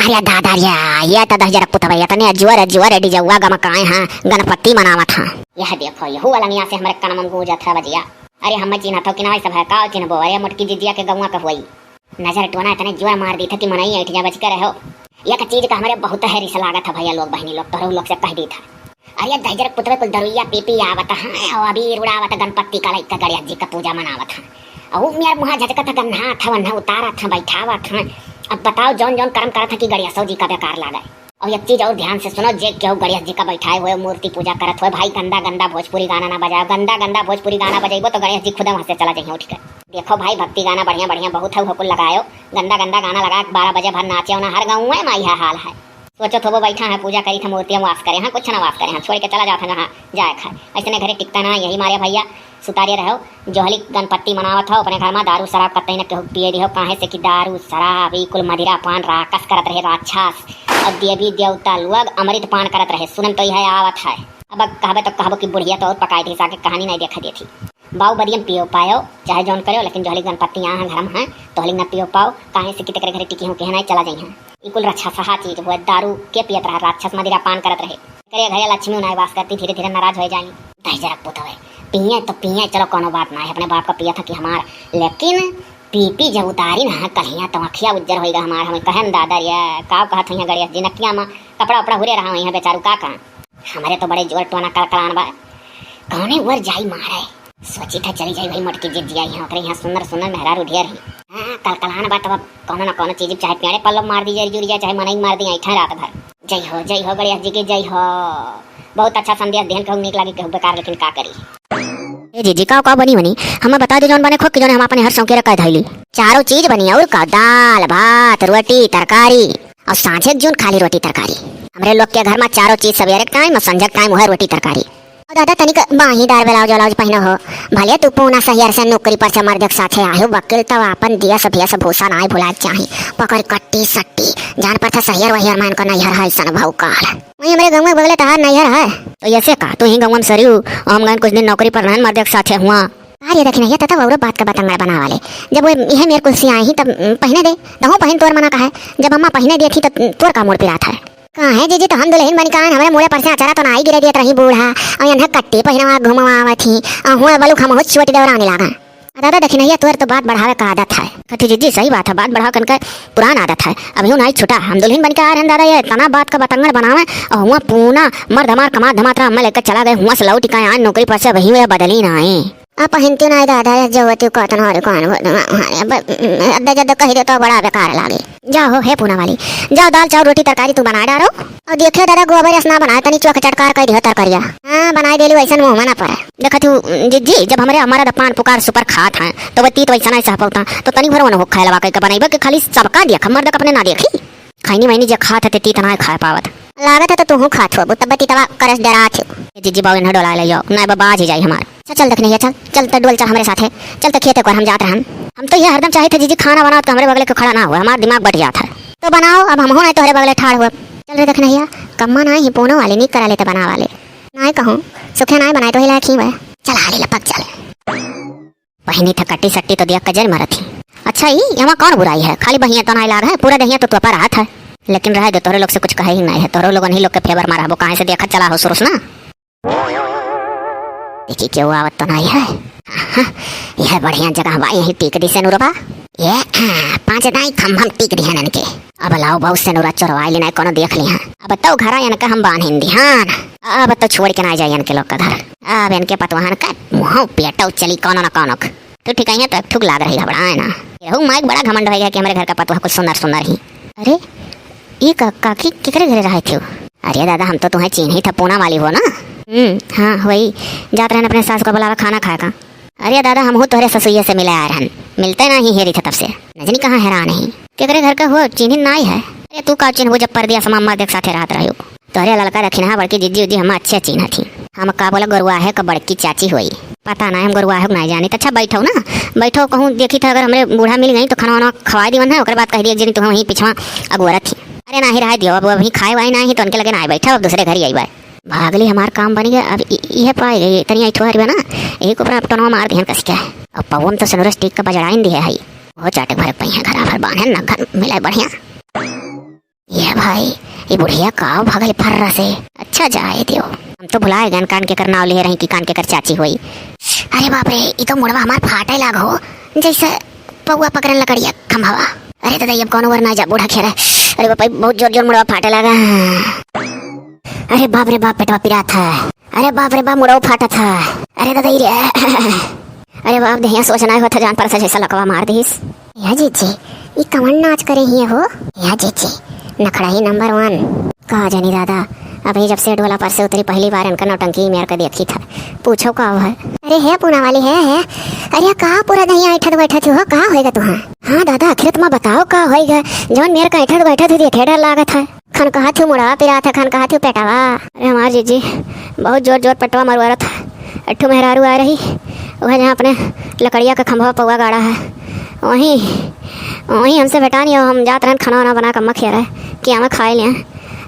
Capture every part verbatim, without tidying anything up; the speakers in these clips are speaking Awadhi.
अरे दादा रे, ये तो दहिजरक पुतवे, इतने जोर जोर डीजवा गमकाए हैं, गणपति मनावत हैं। यह देखो, यहू अलंगिया से हमरे कनम में गूंजत है बजिया। अरे हमें चिन्हत हो कि ना, सब है का चिन्हबो? अरे मोटकी जिज्जिया के गौवा का होई। नजर टोना इतने जोर मार दी था कि मनई ऐठ जा, बच के रहो। एक चीज का हमरे बहुत है रिस लागत है भैया लोग, बहनी लोग, तोहरो लोग से कह दी था। अरे दहिजरक पुतवे कुल दरुइया पी पी आवत हैं, और अबीर उड़ावत गणपति का लइका गणेश जी का पूजा मनावत हैं। और ऊ मेर मुहा झटकत है, गन्हा था, वन्हा उतारत हैं, बैठावत हैं। अब बताओ, जौन जौन कर्म करत हैं कि गणेशो जी का बेकार लागे। और एक चीज और ध्यान से सुनो, जे केहू गणेश जी का बैठाए हुए मूर्ति पूजा करत हुए, भाई गंदा गंदा भोजपुरी गाना ना बजाओ। गंदा गंदा भोजपुरी गाना बजेबो तो गणेश जी खुदे वहां से चला जाइए उठ के। देखो भाई, भक्ति गाना बढ़िया बढ़िया बहुत है, वो कुल लगायो। गंदा गंदा गाना लगा के बारह बजे भर नाचे ना, हर गाँव में माई है हाल है। सोचो थोबो बैठा है, पूजा करी था, मूर्तियाँ वास करे हैं, कुछ ना वास करे हैं, छोड़ के चला जात है जहाँ जाए खाए। ऐसने घरे टिकता ना, यही मारे भैया सुतारे रहो। जोहली गणपति मनावत हो अपने घर में, दारू शराब कतई न केहू पिए दिहो, काहे से कि दारू शराब ई कुल मदिरा पान राकस करत रहे, राक्षस और देवी देवता लोग अमृत पान करत रहे। सुनम तो यह आवत है। अब कहबे तो कहबो कि बुढ़िया तो और पकाई थी, साके कहानी नहीं देखा देती। बाऊ बदियम पियो पायो, चाहे जौन करो, लेकिन जोहली गणपति यहाँ हैं, घर में हैं, तोहली न पियो पाओ, काहे से कि तेकरे घरे टिकी हूँ, कहे नहीं चला जाई हैं। ई कुल राक्षसहा चीज हुए, दारू के पियत रहा, राक्षस मदिरा पान करत रहे। तेकरे घरे लक्ष्मी उनाई वास करती, धीरे धीरे नाराज हो जाई। दहिजरक पुतवे, पिए तो पिए, चलो कोनो बात ना है, अपने बाप का पिया था कि हमार, लेकिन पी पी जब उतारी ना कलिया तो अखिया उज्जर होइगा हमार। हमें कहन दादा रे, का कहत हैं गणेश जी, नकिया में कपड़ा उपड़ा हुरे रहा हैं बेचारू, का कहा। हमरे तो बड़े जोर टोना कलकलान बा। कौने ओर जाई मारे? सोची था चली जाई भाई मोटकी जिज्जिया यहाँ, ओकरे यहाँ सुंदर सुंदर मेहरारू ढेर है। हाँ, कलकलान बा तब अब कौनो ना कौनो चीज चाहे पेड़े पल्लो मार दी, जरी जुरी जाए, चाहे मनई मार दी, ऐठा रात भर। जय हो, जय हो गणेश जी की जय हो। बहुत अच्छा संदेश देहन, कहूँ नीक लागी, कहूँ बेकार, लेकिन का करी। ए जिज्जी, का का बनी बनी? हमें बता दे जौन बने खो कि जौन हम अपने हर शौके रखा धैली। चारों चीज बनी और का, दाल, भात, रोटी, तरकारी। और सांझे के जून खाली रोटी तरकारी। हमरे लोग के घर में चारों चीज सवेरे के टाइम और संझे के टाइम वह रोटी तरकारी। और दादा तनिक बाहीदार ब्लाउज व्लाउज पहिनो हो, भले तू पूना सहियर से नौकरी पर से मर्द के साथे आयो वकील तब आपन दियस भेस भूषा नाई भुलाए चाही। पकड़ कट्टी सट्टी, जान पर था सहियर वहियर मान को नैहर है सन भौकाल। वही हमरे गाँव में बगले तहार नैहर है। तो ऐसे का, तू ही गाँव में सरियो, हम गए कुछ दिन नौकरी पर रहन मर्द के साथे हुआ। अरे देखी नहीं, ये तो तब औरो बात का बतंगड़ बनावा ले। जब वो इहे मेर कुल सियाई ही तब, उम, पहिने दे, तहूँ पहिन तोर मना का है। जब अम्मा पहिने दिए थी तब तोर का मूड़ पिरात है। का है जीजी, तो हम दुल्हन बन के आन, हमरे मूड़े पर से अचारा तो ना आई गिरे दियत रही बूढ़ा। और यन्हे कट्टी पहिनवा घुमवा आवत ही। आ हुआ बलुक हम हो छोटी देवरानी लागा। आ दादा देखी नहीं, ये तोर तो बात बढ़ावे का आदत है। कथी जीजी, सही बात है, बात बढ़ावे कन के पुरान आदत है। अभी नाई छुटा, हम दुल्हन बन के आ रहे हैं दादा, ये इतना बात का बतंगड़ बनावे। और हुआ पूना मर्द हमार कमात धमात रहा, हमें लेकर चला गए, हुआ से लौट के आए नौकरी पर से, वही हुए बदली ना आए। आ पहिनती नाई दादा, ये जवती कतन हरे कौन हो, अद्दा जद्दा कही दे तो बड़ा बेकार लागे। जाओ हे पूना वाली, जाओ दाल चाउर रोटी तरकारी तू बना डारो। और देखियो दादा गोबर अस ना बनाए, तनी चोख चटकार कह दियो तरकारिया। हाँ, बनाई देलू ऐसन मुँह में ना पड़े। देखा तू जिज्जी, जब हमरे हमारा द पान पुकार सुपर खात हैं, तो वो तीत वैसा नहीं सह पाता, तो तनी भर वो खाए लगा के बनाई, कि खाली सबका देख, मर्द अपने ना देखी। खैनी मैनी जे खात हते तीत नाय खाए पावत। लागत है तो तूहू खात होबू, तब तीतवा करस डरात हो। ए जीजी बाबू इन्हें डोला ले जाओ, नाय बा बाज ही जाई हमार। चल, चल दखिनैया, चल, चल त डोल चल हमरे साथे। चल त खेते कर हम जात रहन। हम तो ये हरदम चाहे थे जीजी खाना बनाओ तो हमरे बगले के खड़ा ना हुआ, हमार दिमाग बट जात है। तो बनाओ, अब हम हो नाय तोहरे बगले ठाड़ हुआ। चल रे दखिनैया, कम्मा नाय ही पूनो वाले, नी करा लेते बना वाले। नाय कहूँ, सुखे नाय बनाए तो ही लायक ही हुआ। चल हाली लपक चल। पहिनी था कट्टी सट्टी तो दिया कजर मारत ही। अच्छा ई, एमा कौन बुराई है? खाली बहिया तो नाई लाग है, पूरा दहिया तो तुआ पर हाथ है। लेकिन रहे दे, तोहरे लोग से कुछ कहे ही नाई है, तोहरे लोगन ही लोग के फेवर में रहबो, काहे से देखत चला हो सुरुस ना। देखी केहू आवत तो नाई है। हाँ, यह बढ़िया जगह बा, यही टीक दी से नुरबा। ये, हाँ, पाँच दाई खम्भम टीक दी है ननके। अब लाओ बहुत से नुरा चोरवाई लेना, कोनो देख लिहा। अब तो घरा इनका हम बांध हिंदी, हाँ ना। अब तो छोड़ के ना जाए इनके लोग का घर। अब इनके पतवाहन का मुँह पेटो चली कोनो न कोनो। तू ठीक है तो एक ठुक लाग रही घबराए ना। रहू माइक बड़ा घमंड हो गया कि हमारे घर का पतवाह कुछ सुंदर सुंदर ही। अरे, ई का, काकी केकरे घरे रहे थे? अरे दादा, हम तो तुम्हें चीन्ही था, पूना वाली हो ना। हम्म, हाँ, वही। जात रहन अपने सास को बुलावा खाना खाए का। अरे दादा, हम हो तोहरे ससुइया से मिले आ रहन। मिलते ना ही हेरी था तब से। न जानी कहाँ हेरा नहीं। केकरे घर का हो, चीन्ही नाई है। अरे तू का चिन्हबू जब परदेस में अम्मा देख साथे रहत रहो। तोहरे ललका रखिन हा बड़की जिज्जी उज्जी हम अच्छे चिन्ह थी। हम का बोला गोरुआ है का बड़की चाची होई। पता ना हम गोरुआ है कि नाई जानी। अच्छा बैठो ना, बैठो कहूँ देखी था अगर हमरे बूढ़ा मिल गई तो खाना वाना खवाई दीवन है, ओकर बाद कह दिए जिन तुम वहीं पिछवा अगोरत थी। अरे नाही रहा दियो, अब वहीं खाए वाए ना ही तो उनके लगे ना बैठा, अब दूसरे घर ही आई बाय। भागली हमार काम बन गया। अब इ-, इहे पाए गई, तनी आई थोहर बा ना, एक ऊपर अब टोनवा मार दिहन कस के। अब पवन तो सनुरस टीक का बजड़ाइन दिहे हई। वो चाटे भरे पइहे घरा भर बांधन ना घर मिले बढ़िया। ये आई, ई बुढ़िया काव भागल फर्रा से। अच्छा जाए दियो, हम तो भुलाए गन कान केकर नाव लिहे रही कि कान केकर चाची होई। अरे बाप रे, ई तो मुड़वा हमार फाटे लाग हो, जैसे पौआ पकड़न लकड़िया खंभवा। अरे दादा, अब कौनो वर ना जा बूढ़ा खेरा। अरे बाप रे, बहुत जोर जोर मुड़वा फाटे लागा। अरे बाप रे बाप, पेटवा पिरात है। अरे बाप रे बाप, मुड़वा फाटत है। अरे दादा, ई रे। अरे बाप, देहिया सोच नाई होत है, जान पर से जैसा लकवा मार दिस। या जीजी, ई कवन नाच करे हिये हो? या जीजी, नखड़ा ही नंबर वन। का जानी दादा, अबही जब सेठ वाला पर से उतरी, पहली बार इनका नौटंकी मेर के देखी था। पूछो का है? अरे हे पूना वाली, हे, हे। अरे का पूरा दहिया ऐठत बैठत हो, का होएगा तुहाँ? हाँ दादा, आखिर तुम बताओ का होएगा? जौन मेर का ऐठत बैठत हो, देखे डर लागत है। खन कहा थी मुड़वा पिरात है, खन कहा थी पेटवा। अरे हमार जीजी, बहुत जोर जोर पेटवा मरवरत है। एक ठो मेहरारू आ रही, वह जहाँ अपने लकड़िया का खंभवा पौआ गाड़ा है, वहीं, वहीं हमसे भेटान, यो हम जात रहन खाना वाना बना के अम्मा खिया रहे कि हमें खाए लिया।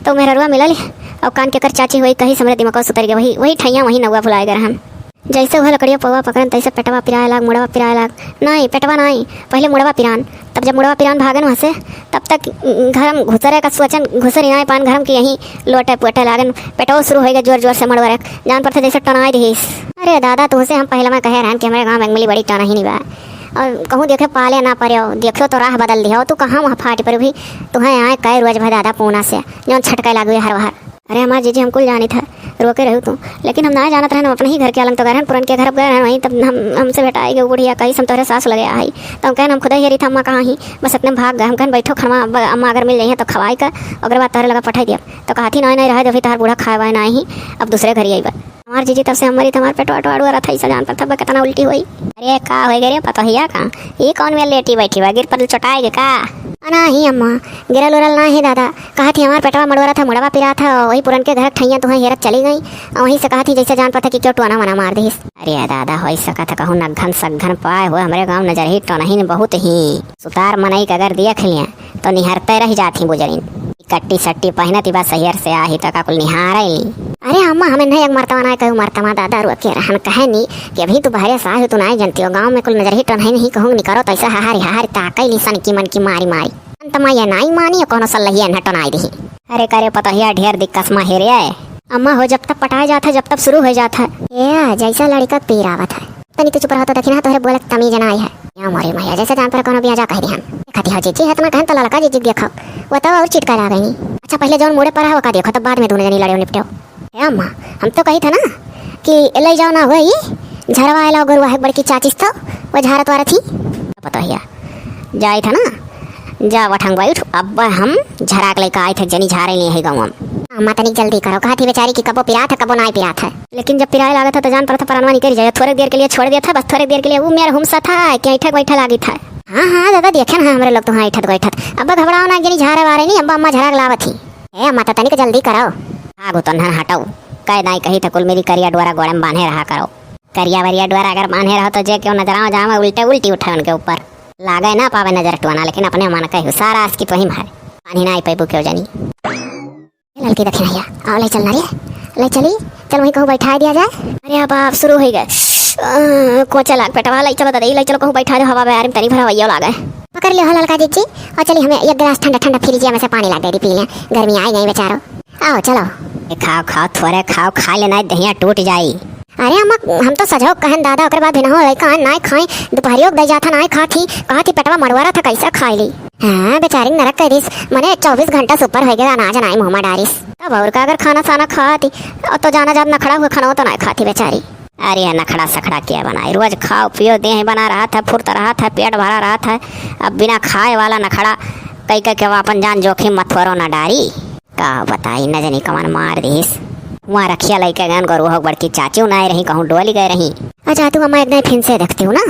तो मेहररुआ मिलल, और कान केकर चाची हुई कही, हमरे दिमाग से उतर गया, वही, वही ठैया, वही नौवा भुलाए गए रहन। जैसे वह लकड़िया पौवा पकड़न, तैसे पेटवा पिराए लाग, मुड़वा पिराए लाग। नहीं, पेटवा नहीं, पहले मुड़वा पिरान। तब जब मुड़वा पिरान भागन वहाँ से, तब तक घर में घुसरे का सोचन, घुसरी नहीं पान घर में कि यहीं लोटे पोटे लागन। पेटवा शुरू होएगा जोर जोर से मड़वरे, जान पड़ता जैसे टनाई दिहिस। अरे दादा, तुझसे हम पहले में कहे रहन कि हमारे गाँव में मिली बड़ी टनहिनी बा, और कहूँ देखे पाले ना पड़े हो, देखो तो राह बदल दिया हो। तू कहाँ वहाँ फाटी पर भी, तुहें आए कई रोज भर दादा पूना से, जौन छटके लागू हर बार। अरे हमार जीजी, हम कुल जानी था, रोके रहू तू, लेकिन हम ना जानत रहन, हम अपने ही घर के अलंग तो गए रहन, पुरन के घर गए रहन, वहीं तब हम, हमसे भेटाए गए बुढ़िया, कही हम तोहरे सास लगे आई। तो हम कहन, हम खुदा ही रही था, अम्मा कहाँ ही, बस इतने में भाग गए। हम कहन, बैठो खनवा, अब अम्मा अगर मिल जाइए तो खवाई का, ओकरे बाद तोहरे लगा पठाई दिया। तो कहा थी, नहीं नहीं, रहे दे, अभी तोहर बूढ़ा खाए वाए ना ही, अब दूसरे घर ही आई बा। हमार जीजी तब से हमारी, हमार पेटवा टवा अड़ुआ रहा था, ऐसा जान पर था कितना उल्टी हुई। अरे का हो गए रे पतोहिया का, ये कौन में लेटी बैठी बा, गिर पर चोटाए गे का? अना ही अम्मा, गिरल उरल ना ही दादा, कहा थी हमार पेटवा मड़ुआ रहा था, मुड़वा पिरा था, वही पुरन के घर ठैया तुहें हेरत चली गई, और वहीं से कहा थी जैसे जान पर था कि क्यों टोना वना मार दिस। अरे दादा, हो सकत है कहूँ नग्घन सग्घन पाए हुए, हमरे गाँव नजर ही टोनहीन बहुत ही। सुतार मनई के अगर देख लिया तो निहरते रह जात ही बुजरिन। कट्टी सट्टी पहनत ही बा सहियर से आही तो का कुल निहारे ली। अरे अम्मा, हमें नहीं एक मर्तवा ना कहू मर्तवा दादा रुआ के रहन कहे नी कि अभी तू बहरे से आही तू नहीं जानती हो, गाँव में कुल नजर ही टोनहीन ही कहूँ निकरो तो ऐसा हाहारी हाहारी ताकई ली सन की मन की मारी मारी। अंत में ये नाई मानी, कोनो सल्लहिया न टनाई दिही। अरे करे पतोहिया, ढेर दिक्कत मा हेरे। अम्मा हो, जब तब पटाए जात है, जब तब शुरू हो जात है। ए, जैसा लड़का के पीर आवत है। तनी तू चुप रहो तो, देखी ना, तोहरे बोले के तमीज ना आई है। या मोरी मैया, जैसे जान पर कोनो बिया जा कह दिहन। देखती हो जीजी, है तुम्हारे कहन तो ललका जीजी देखो, वो तो और चिटका ला गई। अच्छा, पहले जौन मुड़े पर है, वो का देखो, तब बाद में दोनों जनी लड़े निपटे। ए अम्मा, हम तो कही था ना कि ले जाओ ना वही झरवा आइला गोरुआ है बड़की चाचिस तो वो झारत वारत ही। पतोहिया, जाई था ना, जा वठंग बैठ, अब हम झराक लेके आई थे, जनी झारे लिए है गाँव में। अम्मा तनिक जल्दी करो, कहा थी बेचारी कि कबो पिरात है, कबो नाई पिरात है। लेकिन जब पिराए लागत है तो जान पड़त है परनवा निकल जाए, थोड़े देर के लिए छोड़ देता है, बस थोड़े देर के लिए वो मेर हुमसा था कि ऐठक बैठा लागी था। हाँ हाँ दादा, देखे ना हमरे लोग तो हाँ ऐठत बैठत। अब घबराओ ना, जनी झारे वारे नहीं, अब अम्मा झराक लावत ही। ए अम्मा, तो तनिक जल्दी करो। आगो तो नहन हटाऊ, कै नाई कही था कुल मेरी करिया डोरा गोड़े में बांधे रहा करो। करिया वरिया डोरा अगर बांधे रहो तो जे क्यों नजराओ जावे उल्टे उल्टी उठे उनके ऊपर। लागे ना पावे नजर टोना, लेकिन अपने मन कही सारा आस की तो ही मारे। पानी ना आई पैबू क्यों जानी। ए ललकी दखिनैया, आओ ले चल ना रे, ले चली, चल वहीं कहूँ बैठा दिया जाए। अरे बाप, शुरू हो गए। अ, कोचा लाग पेटवा, ले चलो दादा, ले चलो कहूँ बैठा दो, हवा बयार में तनी भरवैया लागे। पकड़ लियो हो ललका जीजी, और चली हमें एक गिलास ठंडा ठंडा फ्रिजिया में से पानी ला दे दी पी लें, गर्मी आई गई बेचारो। आओ चलो। ए, खाओ खाओ, थोड़े खाओ, खा लेना, दहिया टूट जाई। अरे अम्मा, हम तो सजो कहन दादा, ओकर बाद भी ना हो, लइका आन नाय खाई, दोपहरियो के दे जाथा नाय खाथी, कहा थी पेटवा मरवारा था, कैसे खाई ली? हाँ, बेचारी नरक कर दिस, मने चौबीस घंटा से ऊपर हो गया, अनाज नाय मुँह में डारिस। तब और का, अगर खाना साना खाती, तो जाना जात नखड़ा हुआ खाना तो नाय खाती बेचारी। अरे नखड़ा सखड़ा क्या बनाई, रोज खाओ पियो, देह बना रहा था, फुर्त रहा था, पेट भरा रहा था, अब बिना खाए वाला नखड़ा कई कई के अपन जान जोखिम मथुरो ना डारी। का बताई, न जानी कवन मार दिस। वहाँ रखिया लइके गन गोरू हो बड़की चाची, उ नाय रही, कहूँ डोली गए रही। अच्छा, तू अम्मा एक दाई फिन से देखती हूँ ना,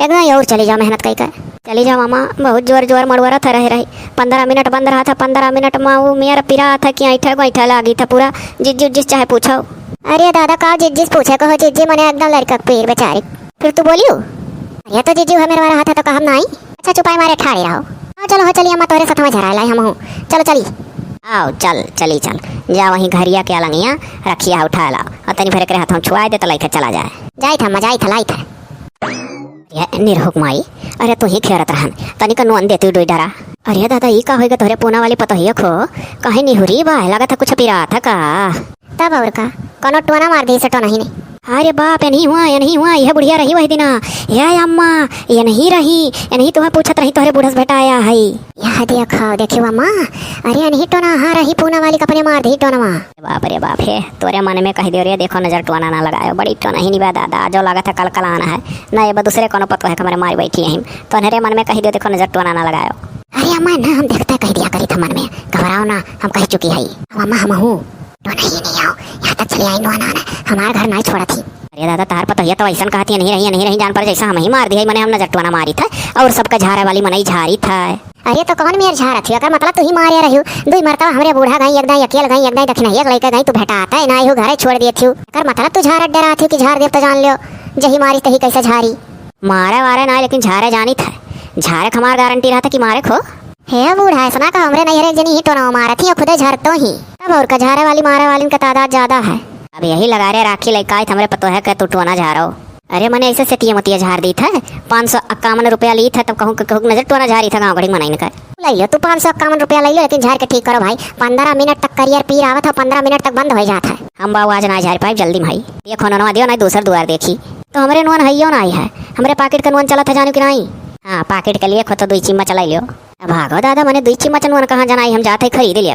एक दाई और चली जाओ मेहनत कई के। चली जाओ अम्मा, बहुत जोर जोर मड़वरत है रहे रही। पंद्रह मिनट बंद रहा था, पंद्रह मिनट में वो मेर पिरा था कि ऐठे गोइठे लागी था पूरा, जिज्जी उज्जी चाहे पूछो। अरे दादा, का जिज्जी से पूछे को हो, जिज्जी मने एकदम लड़का के पीर बेचारी। फिर तू बोलियो, अरे तो जिज्जी है मेरे वाला हाथ है तो कहम नाई। अच्छा, चुपाई मारे ठाड़े रहो। हाँ, चलो, हो चलिए अम्मा, तोरे साथ में झरा लाई हम हूँ। चलो, चली। आओ, चल, चली, चल। जा वहीं घरिया के अलंगिया रखिया उठा लाओ। और तनी भरे के हाथ में छुआए दे तो लइके चला जाए। जाई था अम्मा, जाई था, लाई था। ए निरहुक माई, अरे तू ही खेरत रहन, तनिक नोन देती डुई डरा। अरे दादा, ई का होइगा तोहरे पूना वाली पतोहिया खो? कहीं निहुरी बा, लागत है कुछ पिरात है का? तब और का, कोनो टोना मार दी से टोना ही नहीं। अरे बाप, एनही हुआ, एनही हुआ, यह बुढ़िया रही वही दिना। हे अम्मा, एनही रही, एनही तुहा पूछत रही, तोहरे बूढ़स भेटाया है। यह देखो, देखियो अम्मा, अरे एनही टोना, हाँ रही पूना वाली कपने मार दी टोनवा। बाप रे बाप, हे तोरे मन में कह दियो रे, देखो नजर टोना ना लगायो, बड़ी टोना ही निबा दादा, जो लागत है कल कल आना है। ना, ये बा दूसरे कोनो पतोह है, हमरे मारी बैठी है, तो अनहरे मन में कह दियो, देखो नजर टोना ना लगायो। अरे अम्मा, ना हम देखते कह दिया करी था मन में, घबराओ ना, हम कह चुकी है। अब अम्मा हम हूँ। तो नहीं, नहीं आओ, यहाँ तक चले आई नोहन आना, हमार घर नाई छोड़ा थी। अरे दादा, तार पतोहिया तो ऐसन कहत ही, नहीं रही, नहीं रही, जान पर जैसा हम ही मार दिया, मने हम नजर टोना मारी था और सबका झारे वाली मनई झारी था। अरे तो कौन मेर झारत हियो? एकर मतलब तू ही मारे रहियो। दुई मरतबा हमरे बूढ़ा गई, एक दाई अकेल गई, एक दाई दखिनहिया के लइके गई, तू भेटाता है ना, एहू घरे छोड़ दिए थियो। एकर मतलब तू झारत डरा थियो कि झार देव तो जान लियो, जही मारी तही कैसे झारी। मारे वारे ना, लेकिन झारे जानी था। झारे क हमार गारंटी रहा था कि मारे खो। हे बूढ़ा, ऐसना का हमरे नैहरे एक जनी ही टोनवा मारत ही और खुदे झरतो ही। तब और का, झारे वाली मारे वालिन का तादाद ज्यादा है। अब यही लगा रे राखी लइका आइत हमरे पतोहे के तू टोना झारो। अरे मने ऐसे सेतिया मोतिया झार दी था, पाँच सौ इक्यावन रुपया ली था, तब कहूँ कहूँ नजर टोना झारी था गाँव घड़ी मनई न कर। लई लियो तू पाँच सौ इक्यावन रुपया लई लियो, लेकिन झार के ठीक करो भाई। पन्द्रह मिनट तक करियर पीर आवत है, पन्द्रह मिनट तक बंद हो जात है। हम बाबू आज ना झार पाइब, जल्दी में हई। देखो नोनवा दियो, नहीं दूसर दुआर देखी। तो हमरे नोन हइयो ना आई है, हमरे पाकिट के नोन चलत है जानो कि नहीं। हाँ, पाकिट के लिए खो तो दुई चिम्मच चलाई लियो। अब भागो दादा, मने दुई चिम्मच नोन कहाँ जनाई, हम जात है खरीद लिया।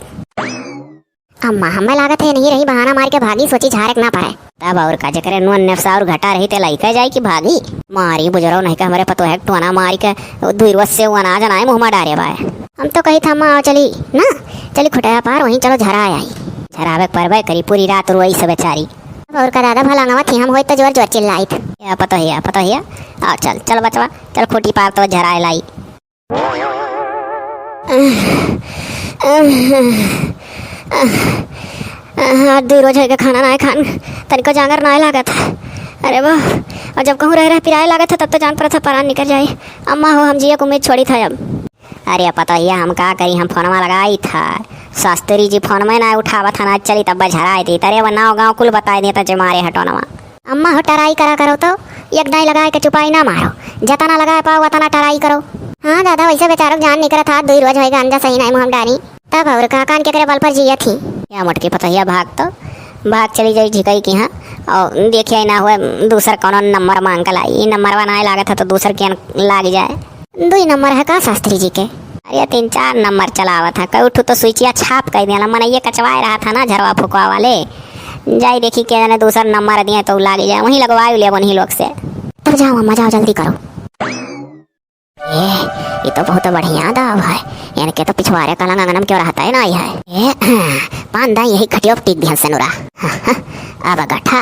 अम्मा, हमें लागत है नहीं रही, बहाना मार के भागी, सोची झारक ना पड़े। तब और का, जेकरे नोन नेफसा और घटा रही ते लइके जाई कि भागी। मारी बुजरो नहीं के हमरे पतोहे के टोना मारी के दुई रोज से वो अनाज नाय मुँह में डारे बाय। हम तो कही था अम्मा आओ चली ना, चली खुटया पार वहीं चलो झरा आई। झरावे के परबे करी, पूरी रात रोई से बेचारी। तब और का दादा भला अंगवा थी हम होई तो जोर जोर चिल्लाइत। या पतोहिया, पतोहिया, आओ चल, चल बचवा, चल खूटी पार तो झराए लाई। आज दुई रोज होइगा खाना नाय खान, तनिको जांगर नाय लागत है। अरे वाह, और जब कहूँ रह रह पिराए लागत है तब तो जान पड़त है परान निकल जाए। अम्मा हो, हम जिए के उम्मीद छोड़ी था अब। अरे पतोहिया, हम का करी, हम फोनवा लगाई था, शास्त्री जी फोन में ना उठावत है, ना चली तब झराए दी। अरे वो नाव गाँव कुल बताए देता जे मारे हटोनवा। अम्मा हो, टराई करा करो तो, एक दाई लगाए के चुपाई ना मारो, जतना लगाए पाओ उतना टराई करो। हाँ दादा, वैसे बेचारो जान निकरत हाथ दुई रोज होइगा अंजा सही नाई मुँह डारी। तब और का, कान केकरे बल पर जियत ही। या मोटकी पतोहिया, भाग तो, भाग चली जाई झिकई की हाँ, और देखिए ना हुए दूसर कौनो नंबर मांग के लाई। ई नंबरवा नाई लागत है तो दूसर के लाग जाए। दुई नंबर है का शास्त्री जी के? अरे तीन चार नंबर चलावत है, कई उठू तो स्विचिया छाप कर देला, मनइये कचवाए रहा था ना झरवा फुकवा वाले। जाई देखी के जाने दूसर नंबर दिए तो लाग जाए, वहीं लगवाई ले उन्हीं लोग से। तब जाओ अम्मा, जाओ जल्दी करो। ए, ये तो बहुत बढ़िया दाव है, इनके तो पिछवारे कलंग अंगनम क्यों रहता है ना है। ए, पान दाई यही खटियो टीक दिहन से नुरा। अब गठा,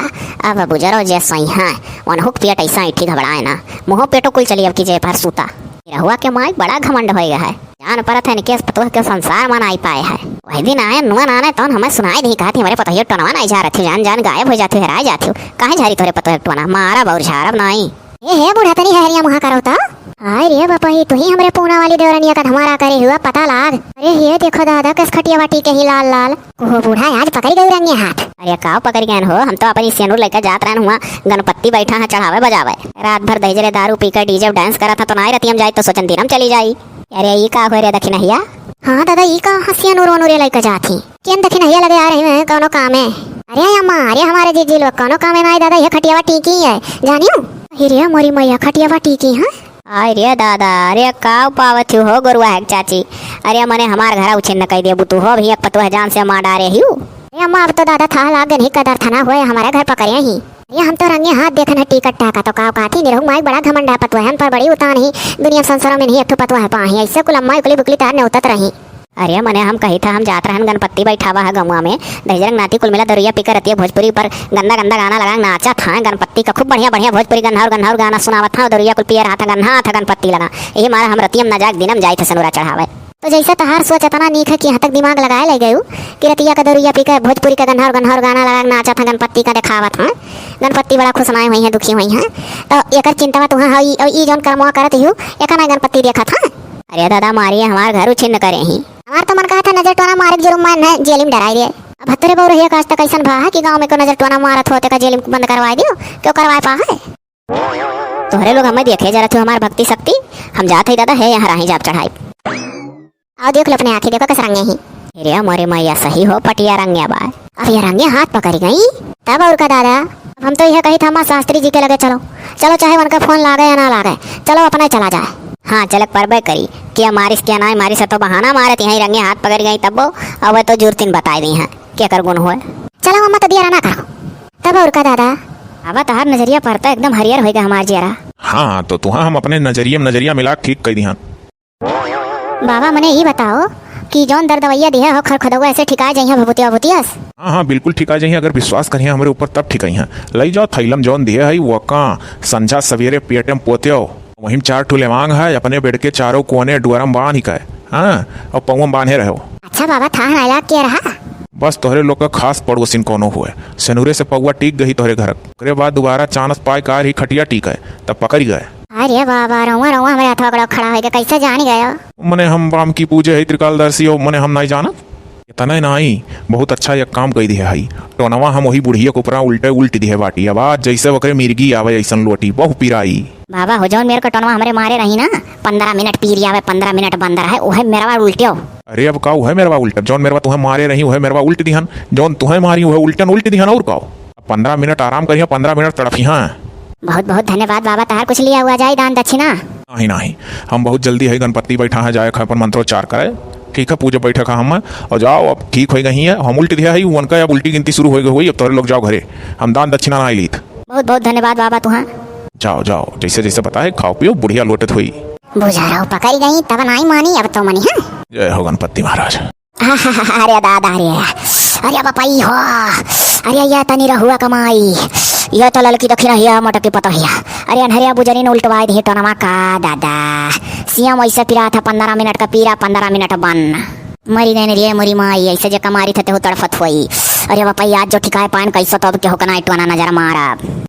अब बुजरो जे सोई है, उनहुक पेट ऐसा ऐठी घबराए ना, मुँहो पेटो कुल चली अब की जे पर सूता। निरहुआ के माई बड़ा घमंड होइगा है। जान परत है इनके पतोह के संसार मा नाई पाए है। वही दिन आए नुआ नाने तौन हमें सुनाई नहीं कहती, हमरे पतोहियो टोनवा नाई झारत ही, जान जान गायब हो जाती, हेराए जाती हो। काहे झारी तोरे पतोह टोना? मारब और झारब नाई। ए हे बूढ़ा, तनी हरिया मुहा करो तो। हाय रे बापा, ये तू ही हमरे पूना वाली देवरनिया का धमारा करे हुआ, पता लाग। अरे हे देखो दादा, कस खटिया बाटी के ही लाल लाल। ओहो बूढ़ा, आज पकड़ी गई रंगे हाथ। अरे काव पकड़ी गए हो, हम तो अपनी सेनुर लेकर जात रहन हुआ, गणपति बैठा है चढ़ावे बजावे। रात भर दहिजरे दारू पीकर डीजे डांस करा था, तो नाई रतियम जाई तो सोचन दिनम चली जाई। अरे ई का हो रे दखिनहिया? हाँ दादा, ई का हंसिया नूर वनूरे लेकर जात ही। केन दखिनहिया लगे आ रही हैं कौनो कामे? अरे अम्मा, अरे हमारे जीजी लोग कौनो कामे ना आए दादा, ये खटियावा टीकी है, जानियो? अरे मोरी मैया, खटियावा टीकी, हाँ? आय रे दादा, अरे का पावत हो गोरुआ है चाची? अरे मने हमार घरा उछिन्न कई देबू तू हो, भी एक पतोह जान से मार डारे हियो। अरे अम्मा, अब तो दादा था लाग गन ही कदर था ना हुए, हमारे घर पकड़े ही। अरे हम तो रंगे हाथ देखन है टिकट टाका तो का काथी निरहु माई बड़ा घमंडा पतोहन पर बड़ी उतान ही, दुनिया संसारों में नहीं एक ठो पतोह पा ही, ऐसे कुल अम्मा इकली बुकली तार ने उतत रही। अरे मने हम कही था, हम जात रहन गणपति बैठावा है गमुआ में, दहिजरंग नाती कुल मिला दरुइया पीकर रतिया भोजपुरी पर गंदा गंदा गाना लगा नाचा था। गणपति का खूब बढ़िया बढ़िया भोजपुरी गन्हाउर गन्हाउर गाना सुनावत था, दरुइया कुल पिए रहा था, गन्हा था गणपति लगा। यही मारा हम रतियम ना जाग दिनम जाई था सनुरा चढ़ावे। तो जैसा तहार सोच इतना नीक है कि यहाँ तक दिमाग लगाए ले गयू कि रतिया का दरुइया पीकर भोजपुरी का गन्हाउर गन्हाउर गाना लगा नाचा था गणपति का देखावत हाँ। गणपति बड़ा खुश नाई हुई है, दुखी हुई है। तो एकर चिंता तुहा है, ई, ई जौन कर्मवा करत हूँ, एका ना गणपति देखा था। अरे दादा मारी हमार घर उछिन्न करे ही। हमार तो मन कहा था नजर टोना मारे के जुर्म में न जेल में डराई दे। अब हतरे बहू रहिया का आज तक ऐसन भा है कि गाँव में को नजर टोना मारत होते का जेल में बंद करवाई दियो, क्यों करवाए पा है? तोहरे लोग हमें देखे जरा तू हमार भक्ति शक्ति। हम जात हई दादा, है यहाँ राही जाप चढ़ाई। आओ देख लो अपने आँखी, देखो कस रंगे ही। अरे मोरे मैया, सही हो पटिया रंगे बा। अब ये रंगे हाथ पकड़ी गई। तब और का दादा, अब हम तो यह कही था, माँ शास्त्री जी के लगे चलो, चलो चाहे उनका फोन लागे या ना लागे, चलो अपना ही चला जाए। हाँ, चलक परबे करी। क्या मारिस क्या ना मारिस, तो बहाना मारत यहाँ रंगे हाथ पकड़ गई तब वो, अब तो जुर्तिन बताई दी हैं, क्या कर गुण होए। चलो अम्मा, तबिया ना करो। तब और का दादा? अब तहार नजरिया परता एकदम हरियर होइगा हमार जियरा। हाँ, तो तुहाँ हम अपने नजरिया में नजरिया मिला के ठीक कह दिहन। बाबा, मने ई बताओ कि जौन दर दवैया दिहे हो खर खदौआ, ऐसे ठिकाए जइहे भभूतिया भभूतियस? हाँ, हाँ, बिल्कुल ठिकाए जइहे, अगर विश्वास करिहे हमरे ऊपर तब ठिकाइहे। लई जाओ थैलम जौन दिहे है, वो का संझा सवेरे पेटे में पोत्यो, वहीं चार ठो लेवांग है, अपने बेड के चारों कोने डुअरम बांध ही कहे, हाँ, और पौवम बांधे रहो। अच्छा बाबा, थाह ना लाग के रहा। बस तोहरे लोग का खास पड़ोसिन कोनो हुए, सेनुरे से पौवा टीक गई तोहरे घर, ओकरे बाद दोबारा चानस पाए कार ही खटिया टीके, तब पकड़ गए। अरे बाबा, रउआ, रउआ हमरे हथवा गोड़वा खड़ा होइके कैसे जानी गयो? मने हम बाम की पूजे है त्रिकालदर्शी हो, मने हम नहीं जानत। इतना ही नहीं, बहुत अच्छा एक काम कई दिहे हई। टोनवा हम वही बुढ़िया के ऊपरा उल्टे उल्ट दिहे बाटी। अब आज जैसे ओकरे मिर्गी आवे ऐसन लोटी, बहु पिराई। बाबा हो, जौन मेर के टोनवा हमरे मारे रही ना, पन्द्रह मिनट पीर आवे, पन्द्रह मिनट बंद रहे, उहे मेरवा उल्टियो। अरे अब का उहे मेरवा उल्टब? जौन मेरवा तुहे मारे रही उहे मेरवा उल्ट दिहन, जौन तुहे मारी उहे उल्टन उल्ट दिहन, और का? पन्द्रह मिनट आराम करिहा, पन्द्रह मिनट तड़फिहा। बहुत बहुत धन्यवाद बाबा, तहार कुछ लिया हुआ जाए दान दक्षिणा? नहीं, नहीं, हम बहुत जल्दी है गणपति बैठा है, जाए है अपन मंत्रोच्चार करे। ठीक है, पूजा बैठक है हम, और जाओ, अब ठीक हो गई है, हम उल्ट दिया है, उनका अब उल्टी गिनती शुरू हो गई हुई, अब तोरे लोग जाओ घरे, हम दान दक्षिणा नहीं लीत। बहुत बहुत धन्यवाद बाबा तुहाँ। जाओ, जाओ, जैसे जैसे बताए, खाओ पियो, बुढ़िया लोटत हुई। बुझारौ पकड़ गई, तब नाई मानी, अब तो मनी, हाँ? जय हो गणपति महाराज। अरे दादा रे, अरे बपई हो, अरे ये तनी रहुआ कमाई, ये तो ललकी दखिना हिया, मोटकी पतोहिया। अरे अनहरिया बुजरी ने उल्टवाई दिही टोनवा का दादा। सियाम वैसे पिरा था, पन्द्रह मिनट का पीरा, पन्द्रह मिनट बन। मरी गई रे मोरी माई, ऐसे जे कमारी थे तेहू तड़फत होई। अरे बपई आज जो ठिकाए पाइन कैसो तो अब केहू के नाई टोना नजर मारब।